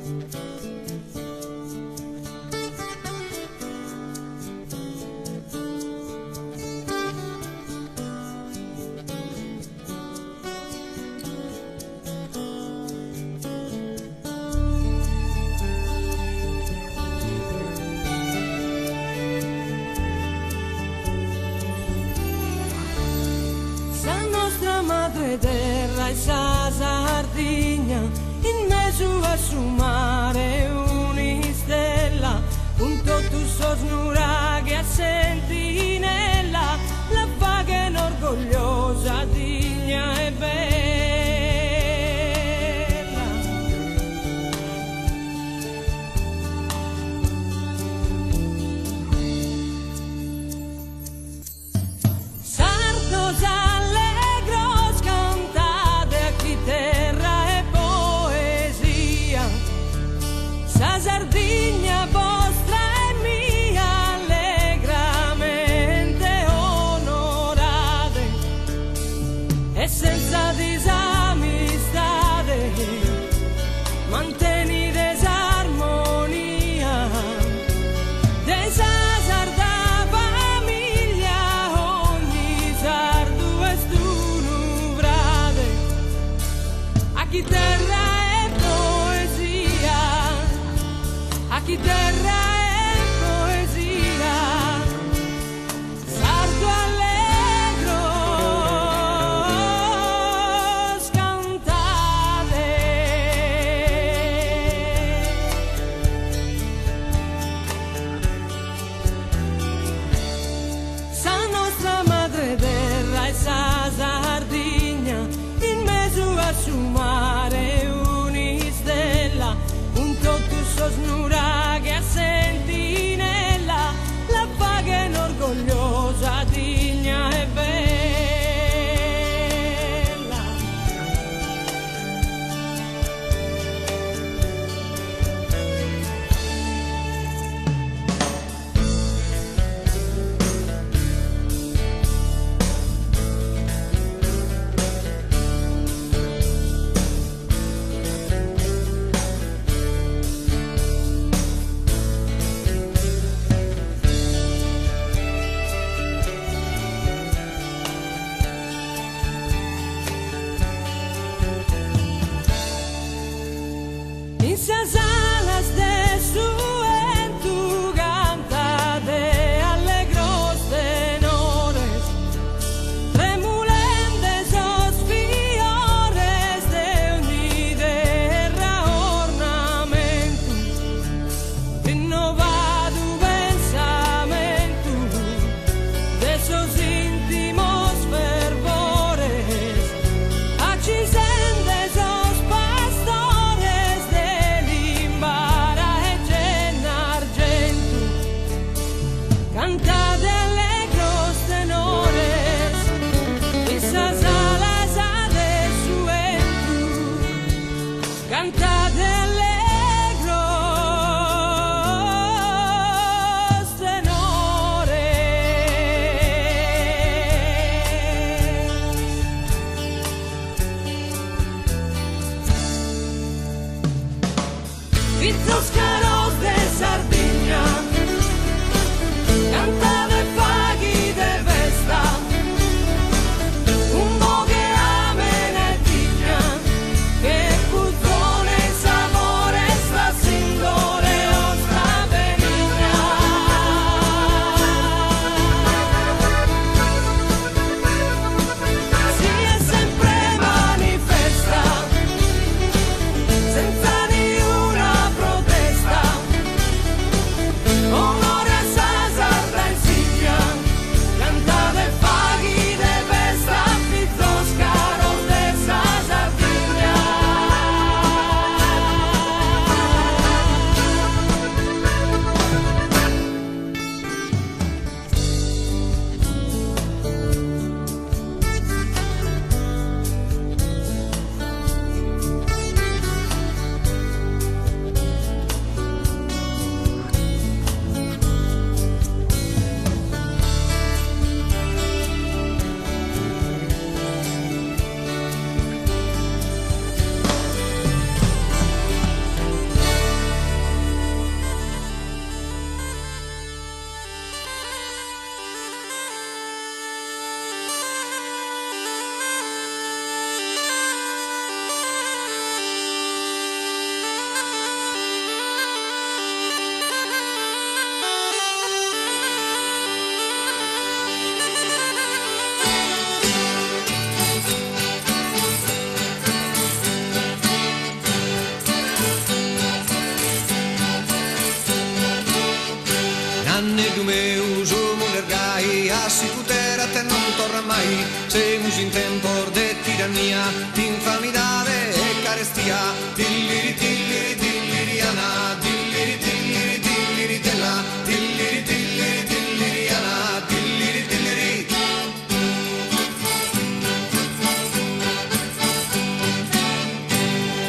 Sa nostra madre terra est sa Sardigna, in mesu a su mare un'istella, cun totu sos nuraghes a sentinella, la faghen orgogliosa, digna e bella. Sardos allegros cantade a chiterra e poesia, sa Sardigna bostra e mia allegramente onorade e senza disamistade mantenide s'armonia de sa sarda famiglia ogni sardu est unu frade a chiterra e poesia a chiterra e poesia sardu allegros cantade. Sa nostra madre terra est sa Sardigna, in mesu a su mare un'istella, cun totu sos nuraghes a. Nanneddu meu, su mundu est gai, a sicuterat e non torrat mai. Semus in tempos de tirannia, d'infamidade e carestia. Tilliri tilliri tilliriana, tilliri tilliri tilliritella, tilliri tilliri tilliriana, tilliri tilliri.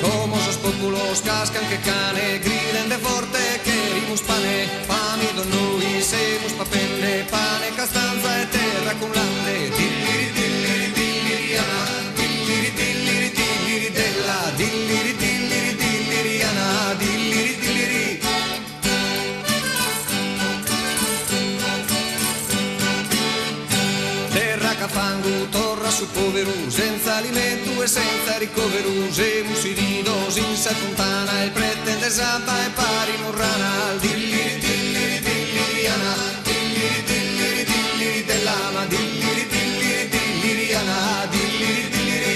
Como sos populos cascan che cane, gridende forte cherimus pane, famidos nois semus papende pane, castanza e terra cun lande. Tilliri tilliri tilliriana, tilliri tilliri tilliritella, tilliri tilliri tilliriana, tilliri tilliri. Terra ch'at fangu torra su poveru, senza alimentu e senza ricoveru, semus sididos in sa funtana e pretende s'abba e parimus rana. Dilliri tilliri tilliriana, dilliri tilliri tilliritella, ma dilliri tilliri tilliriana, dilliri tilliri.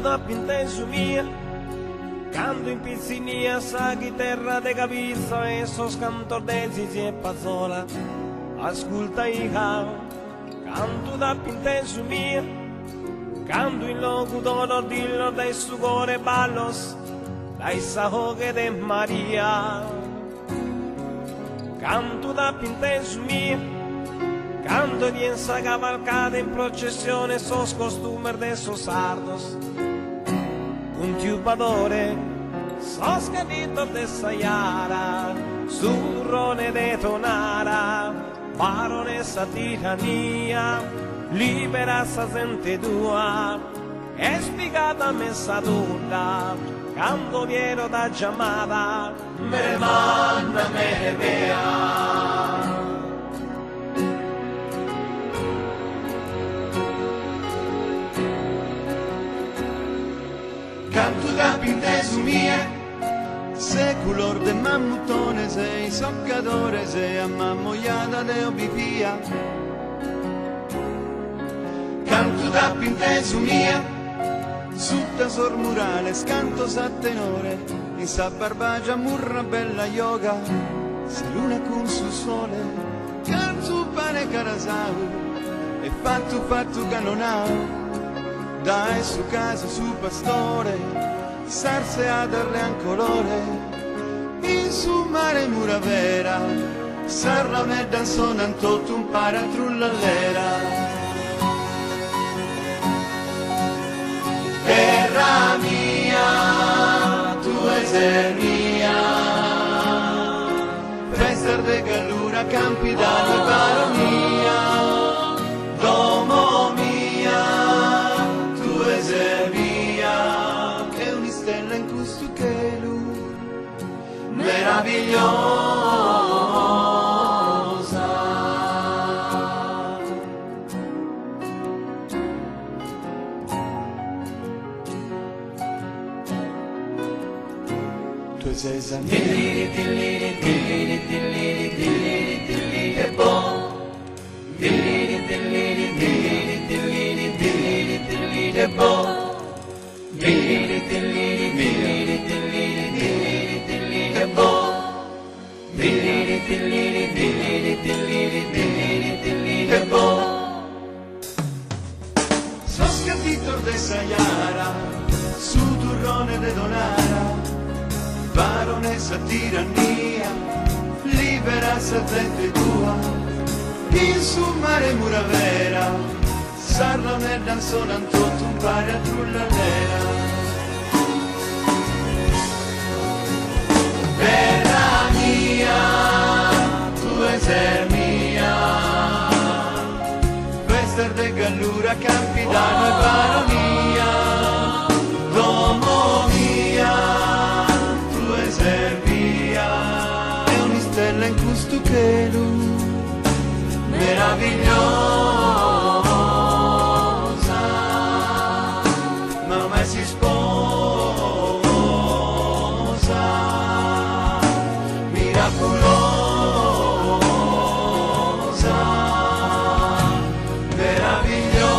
Cantu t'ap'intesu mia Cando in pitzinnia sa chiterra de cabitza e sos cantos de Zizi e Pazzola ascultaia Cantu t'ap'intesu mia Cando in Logudoro dillos dae su coro e ballos dae sa 'oghe de Maria Cantu t'ap'intesu mia Cando 'idia in sa cavalcada in processione sos costumes de sos sardos cun tiu Badore sos cadditos de sa Jara su turrone de Tonara Barone sa tirannia libera sa zente tua est pigada me sa tudda cando Piero t'at giamada mere manna mere mea. Cantu t'ap'intesu mia Seculos de mammutones e issoccadores e a Mamoiada deo bi fia. Cantu t'ap'intesu mia Sutta sos murales cantos a tenore in sa Barbagia murra bella joga sa luna cun su sole cantu pane carasau e fattu fattu cannonau dae su casu 'e su pastore s'artziadas lean colore in su mare 'e Muravera sas launeddas sonan totu umpare a trullallera. Terra mia, tue ses mia, festas de Gallura, Campidanu e Baronia, domo mia, tue ses bia, che un'istella in custu chelu meravigliosa. Tue ses sa mia. Sos cadditos de sa Jara, su turrone de Tonara, Barone sa tirannia, libera sa zente tua, in su mare 'e Muravera, sas launeddas sonan totu umpare a trullallera. Terra mia, tue ses mia, festas de Gallura, Campidanu e Baronia, domo mia, tue ses bia, che un'istella in custu chelu meravigliosa, mama 'e s'isposa miraculosa, meravigliosa.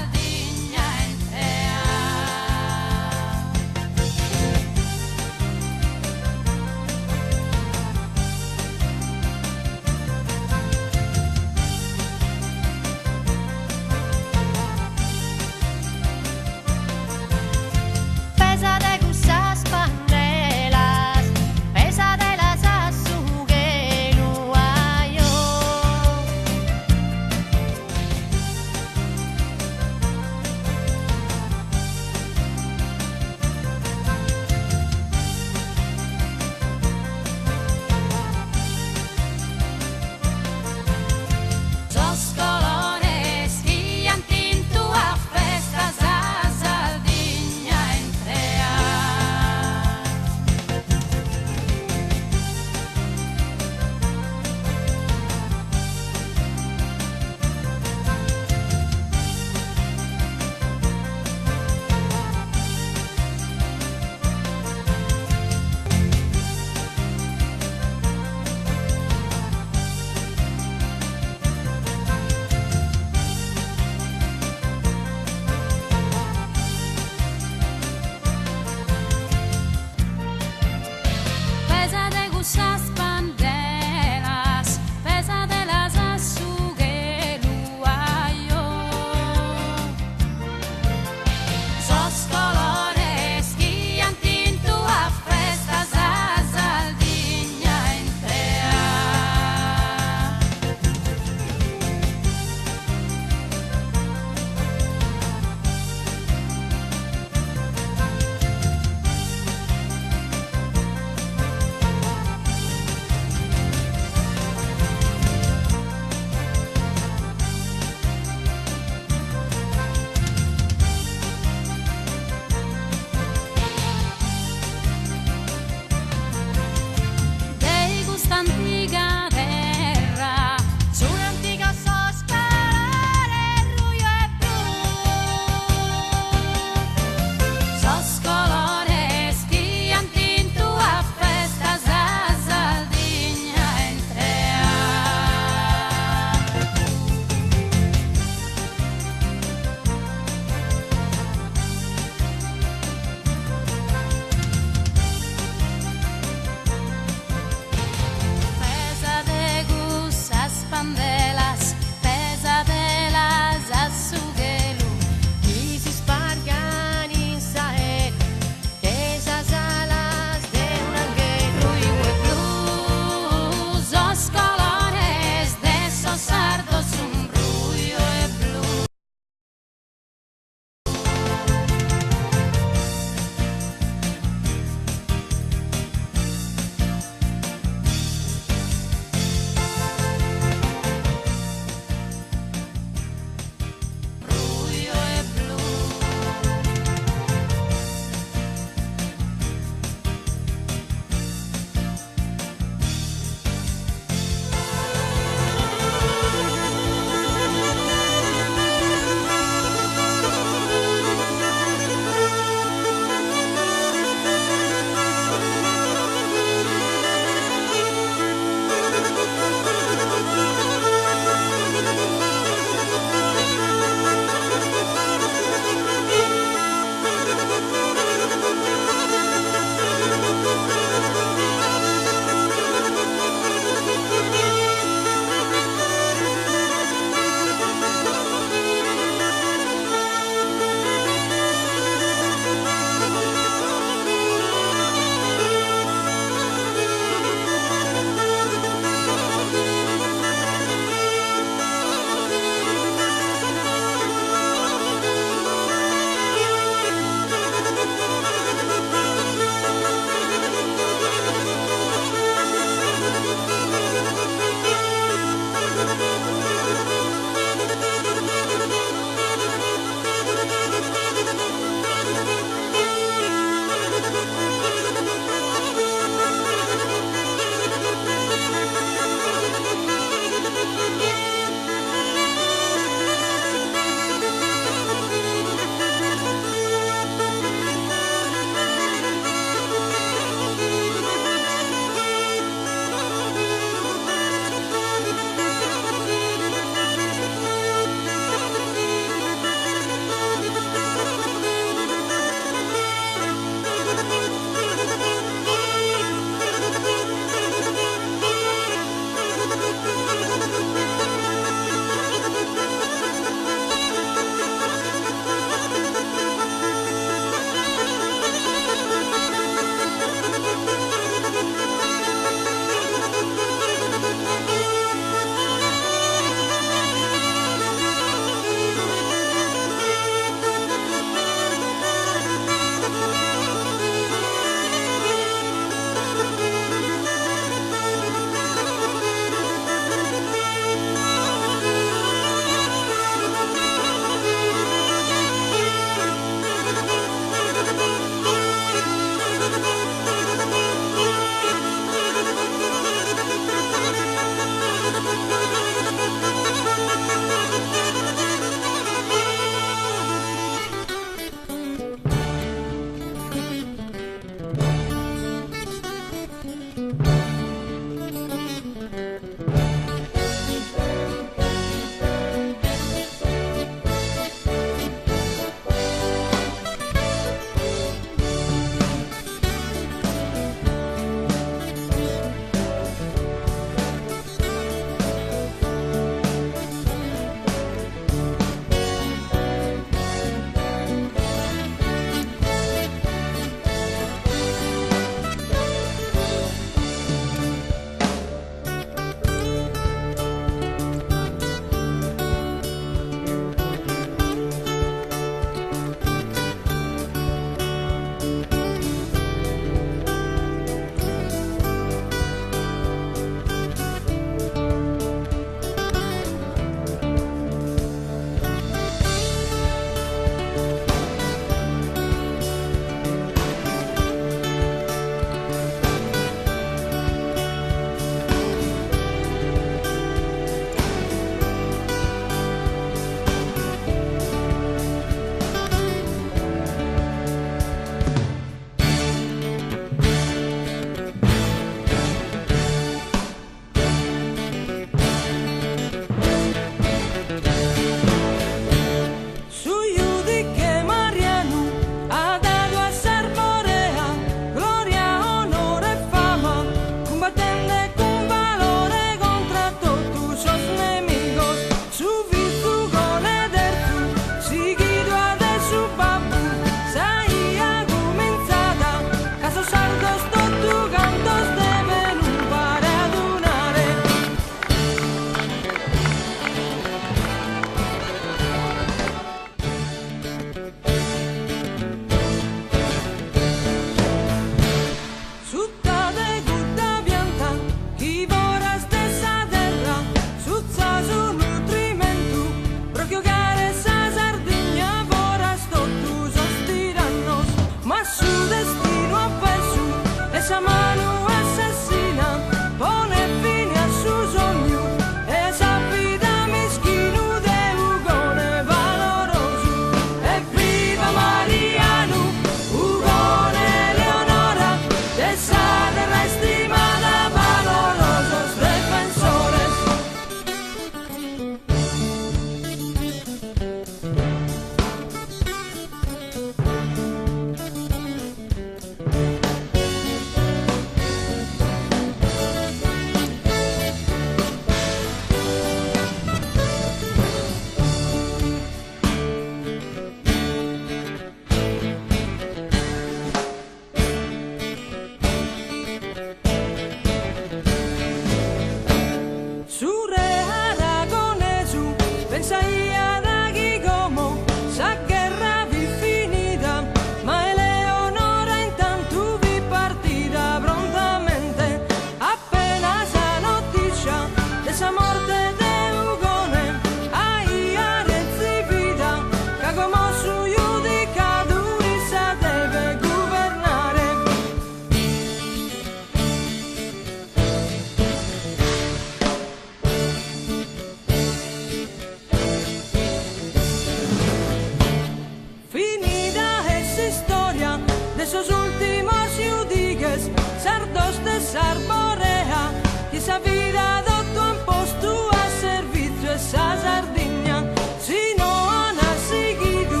Chi sa vida totu an postu a servitziu 'e sa Sardigna. Si no ana sighidu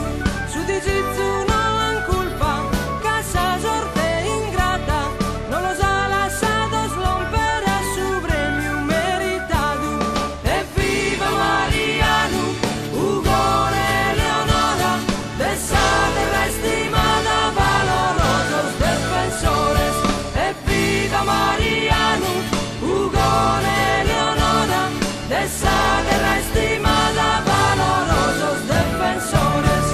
su disizu no an culpa, ca sa sorte ingrata no los at lassados lòmpere a su prèmiu meritadu. Evviva Marianu, Ugone e Eleonora, de sa terra istimada valorosos defensores. Evviva Marianu, Ugone e Eleonora, de sa terra istimada valorosos defensores.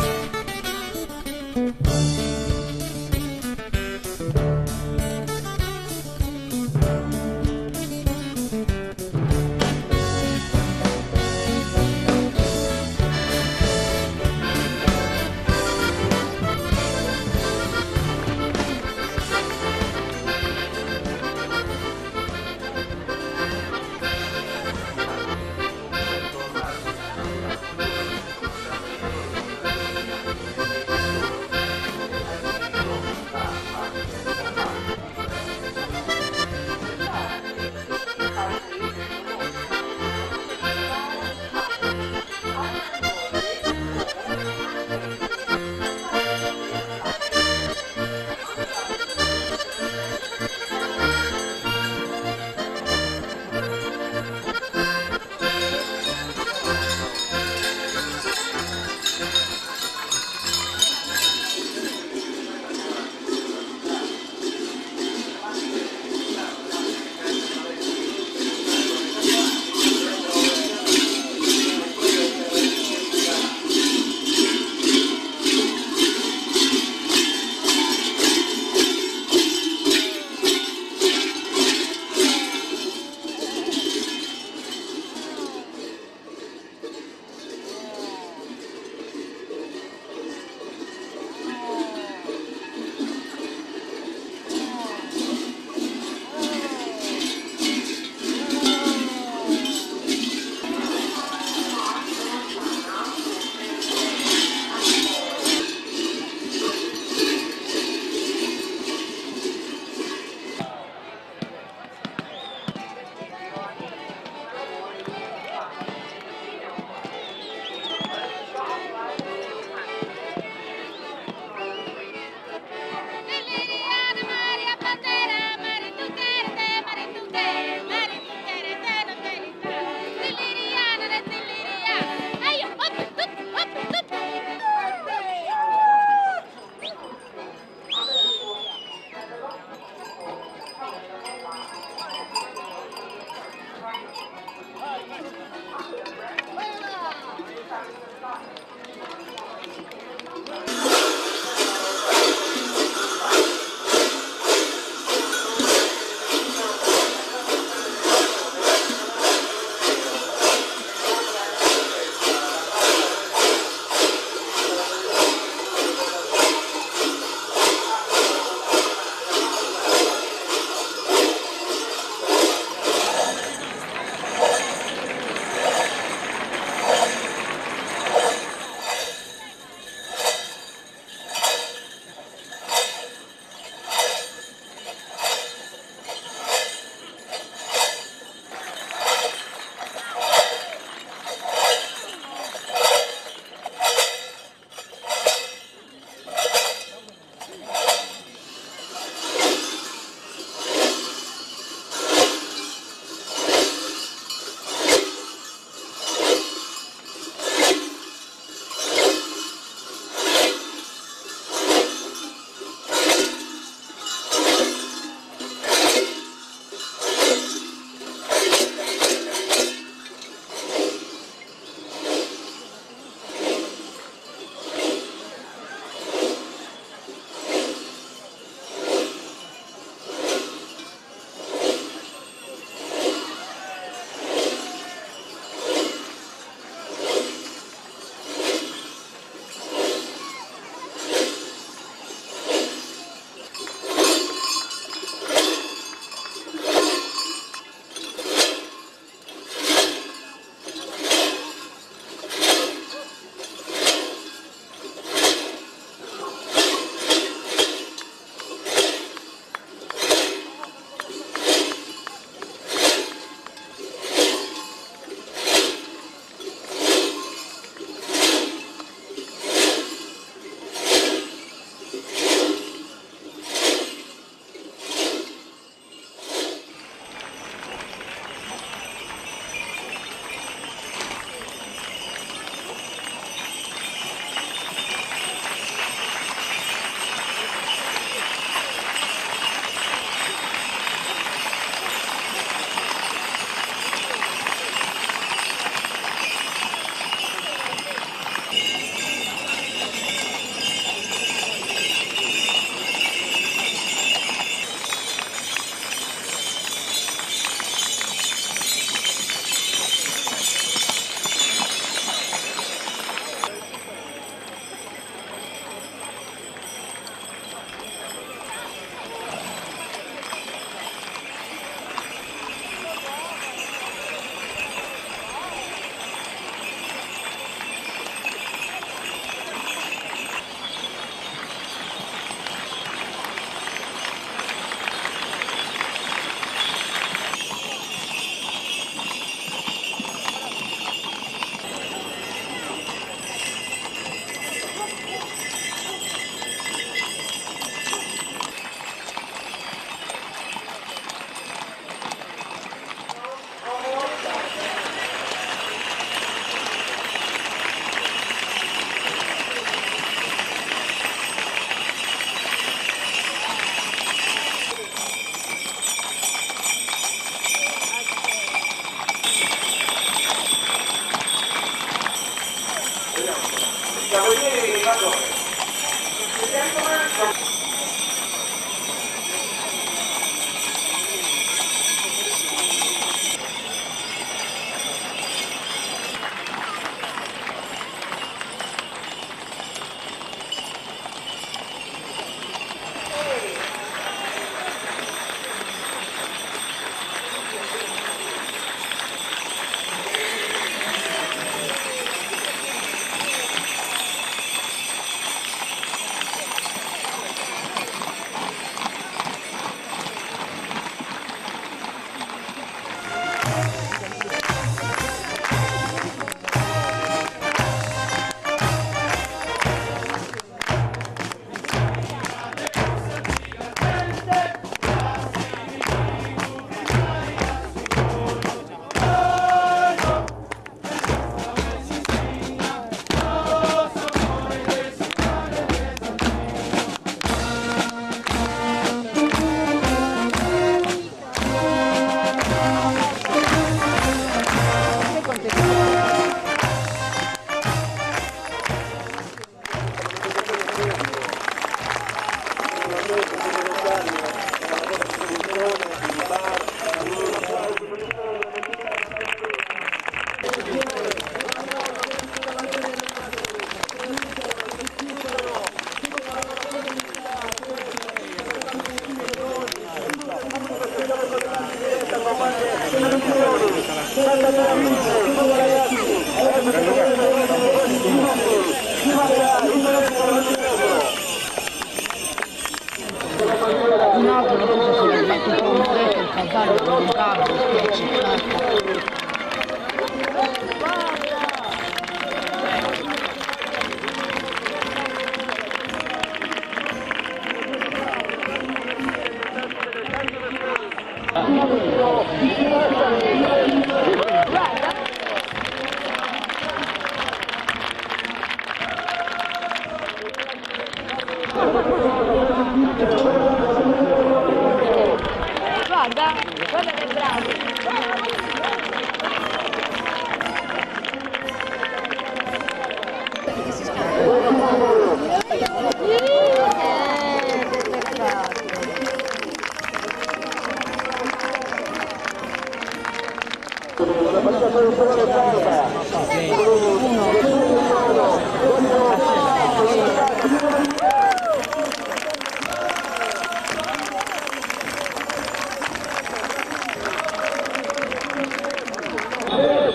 Guarda, guarda che bravo.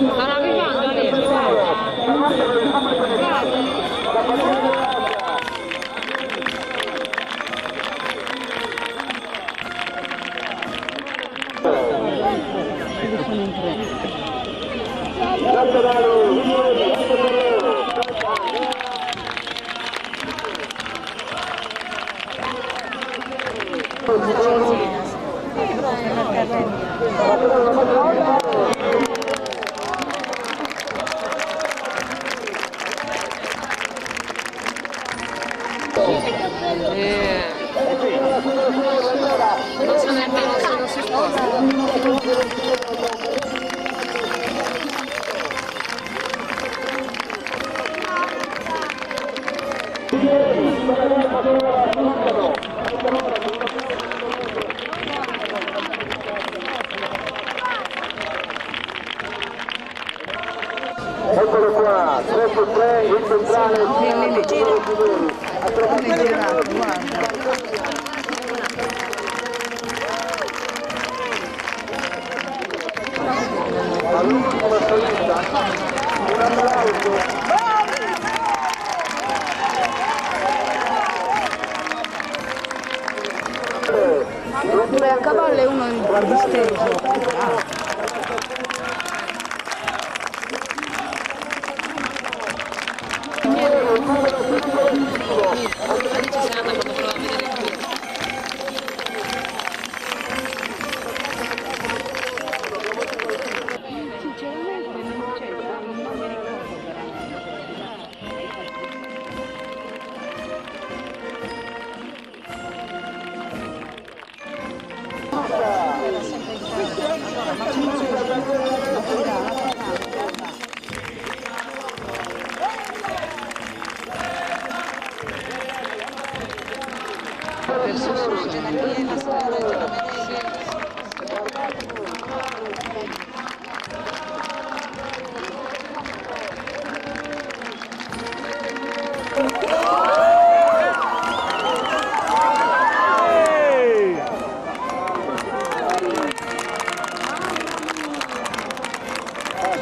Stanno arrivando adesso. Non so nemmeno se non si sposta. Eccolo qua, 3 su 3, il centrale. Come è girato, guarda. All'ultima salita, un applauso. Due a cavallo e uno in disteso. Ci sei andata quando voleva vedere.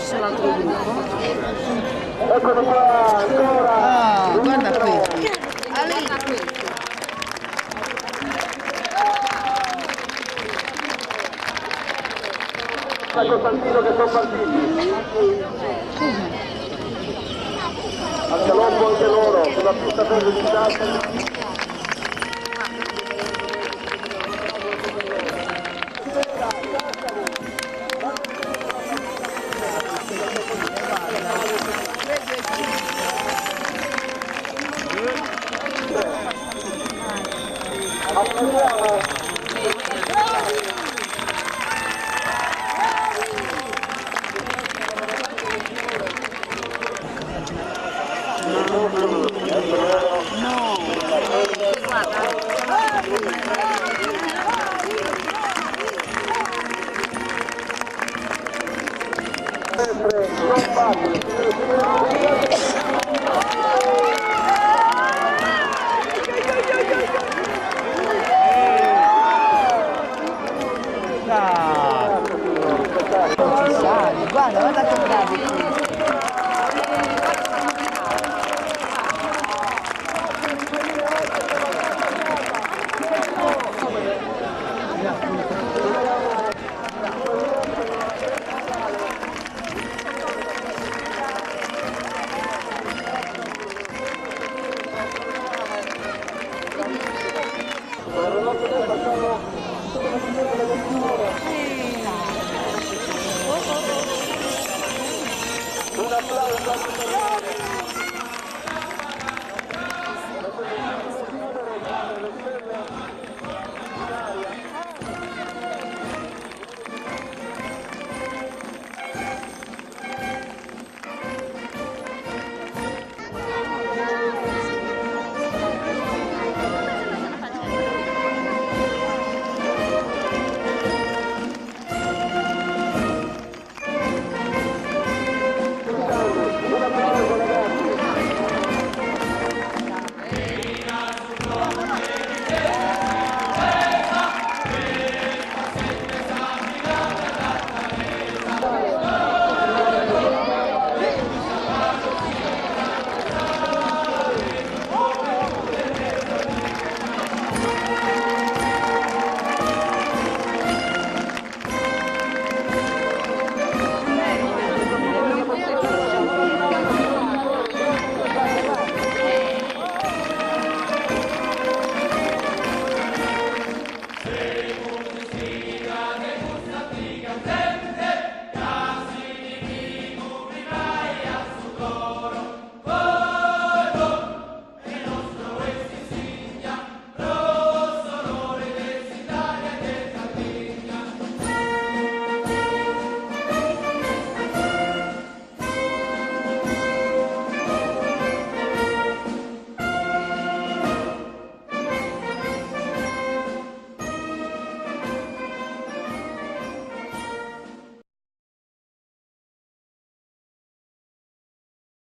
Adesso l'altro gruppo. Eccolo qua, ancora. Ah, guarda qui. Guarda questo. A Costantino che sono partiti. Al galoppo anche loro, sulla pista verde di Sassari. Applaudiamo. Sempre compatti, signore e signori. Ci sali, guarda, guarda che bravi qui. Un applauso anche per loro.